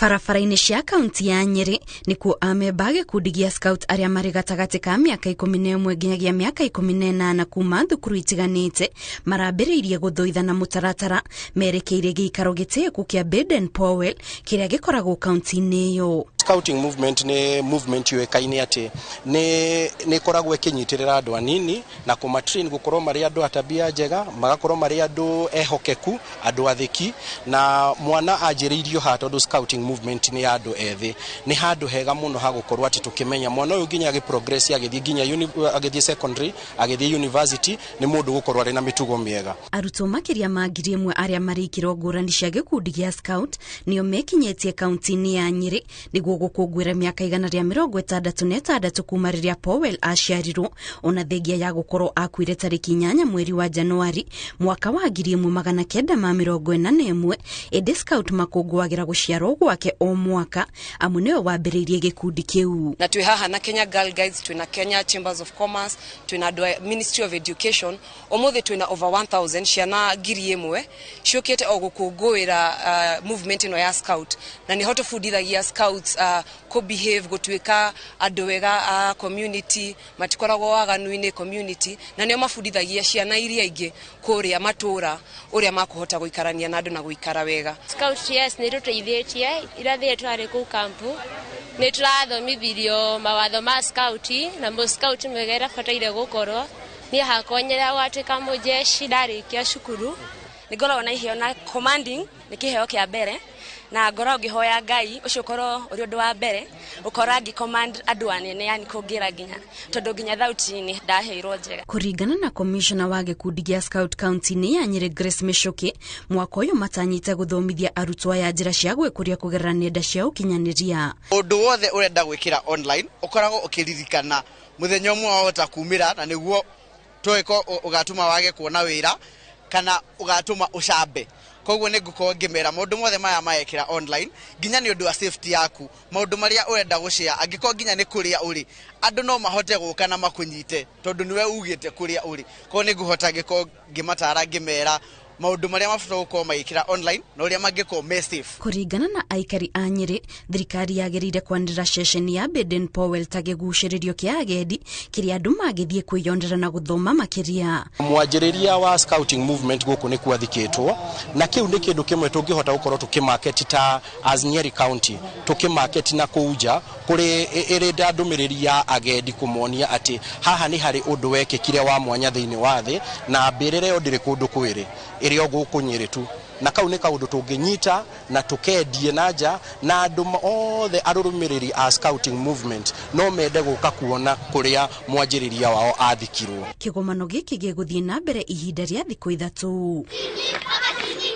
Barabara-inĩ cia kaunti ya Nyĩrĩ nĩkuo amemba a gĩkundi gĩa scout arĩa marĩ gatagatĩ ka mĩaka 11 nginyagia mĩaka 18 kuma thukuru itiganĩte marambĩrĩirie gũthũithana mũtaratara merekeire gĩikaro gĩtĩĩku kĩa Baden Powell kĩrĩa gĩkoragwo kaunti-inĩ ĩyo. Scouting movement nĩ movement yũĩkaine atĩ nĩ ĩkoragwo ĩkĩnyitĩrĩra andũ anini na kũmatrain gũkorwo marĩ andũ a tabia njega, magakorwo marĩ andũ ehokeku, andũ athĩki, na mwana anjĩrĩirio haha tondũ scouting movement nĩ ya andũ ethĩ. Nĩ handũ hega mũno ha gũkorwo atĩ tũkĩmenya mwana ũyũ nginya agĩ-progress agĩthiĩ nginya agĩthiĩ secondary, agĩthiĩ university, nĩ mũndũ gũkorwo arĩ na mĩtugo mĩega. Arutwo makĩria ma 1000 arĩa marĩ ikĩro ngũrani cia gĩkundi gĩa scout nĩo mekinyĩtie kaunti-inĩ ya Nyĩrĩ nĩguo gũkũngũĩra mĩaka 166 kuma rĩrĩa Powell aciarirwo, ona thengia ya gũkorwo akuire tarĩki 8 mweri wa Januari mwaka wa 1941. Ĩndĩ scout makũngũagĩra gũciarwo gwake o mwaka, amu nĩwe wambĩrĩirie gĩkundi kĩu. Na twĩ haha na Kenya Girl Guides, twĩna Kenya Chambers of Commerce, twĩna andũ a Ministry of Education. Ũmũthĩ twĩna over 1000 ciana 1000 ciũkĩte o gũkũngũĩra movement ĩno ya scout, na nĩho tũbundithagia scouts kũ behave, gũtuĩka andũ ega a community, matikoragwo waganu-inĩ community, na nĩo mabundithagia ciana iria ingĩ kũrĩa matũra ũrĩa makũhota gũikarania na andũ na gũikara wega. Scout yes nĩ tũteithĩtie, irathĩĩ twarĩ kũu kampu nĩ tũrathomithirio mawatho ma scout na mũ scout mwega ĩrabataire gũkorwo. Niĩ hakwa nyendaga gũgatuĩka mũjeshi ndarĩkia cukuru. Nĩ ngoragwo na iheo na commanding nĩ kĩheo kĩa mbere, na ngoragwo ngĩhoya Ngai ũcio ũkorwo ũrĩ ũndũ wa mbere ũkora ngĩ command andũ anene, yani kũngĩra nginya tondũ nginya thauti-inĩ ndaheirwo njega. Kũringana na commissioner wa gĩkundi gĩa scout kaunti-inĩ ya Nyĩrĩ Grace Mĩcũkĩ, mwaka ũyũ matanyĩte gũthomithia arutwo aya njĩra cia gwĩkũria kũgerera nenda cia ũkinyanĩria. Ũndũ wothe ũrenda gwĩkĩra online ũkoragwo ũkĩririkana mũthenya ũmwe wahota kumĩra, na nĩguo twĩko ũgatũma wage kuona wĩra kana ũgatũma ũcambe. Koguo nĩ ngũkorwo ngĩmera maũndũ mothe maya marekĩra online nginya nĩ ũndũ wa safety yaku, maũndũ marĩa ũrenda gũshare, angĩkorwo nginya nĩ kũrĩa ũrĩ andũ no mahote gũka na makũnyite tondũ nĩwe ugĩte kũrĩa ũrĩ. Koguo nĩ ngũhota ngĩkorwo ngĩmatara ngĩmera maũndũ marĩa mabata gũkorwo magĩkĩra online na ũrĩa mangĩkorwo me safe. Kũringana na aikari a Nyĩrĩ, thirikari yagĩrĩire kwanĩrĩra ceceni ya Baden Powell ta gĩgucĩrĩrio kĩa agendi kĩrĩa andũ mangĩthiĩ kwĩyonera na gũthoma makĩria. Mwanjĩrĩria wa scouting movement gũkũ nĩ kwathikĩtwo, na kĩu nĩ kĩndũ kĩmwe tũngĩhota gũkorwo tũkĩmarket ta as Nyeri County, tũkĩmarket na kũu nja kũrĩ ĩrĩ ndũmĩrĩri ya agendi kũmonia atĩ haha nĩ harĩ ũndũ wekĩkire wa mwanya thĩinĩ wa thĩ, na mbĩrĩra ĩyo ndĩrĩ kũndũ kwĩrĩ, ĩrĩ o gũkũ Nyĩrĩ tu. Na kau nĩ kaũndũ tũngĩnyita na tũkendie na nja, na andũ othe arũmĩrĩri a scouting movement no mende gũka kuona kũrĩa mwanjĩrĩria wao athikirwo. Kĩgomano gĩkĩ gĩgũthiĩ na mbere ihinda rĩa thikũ 3.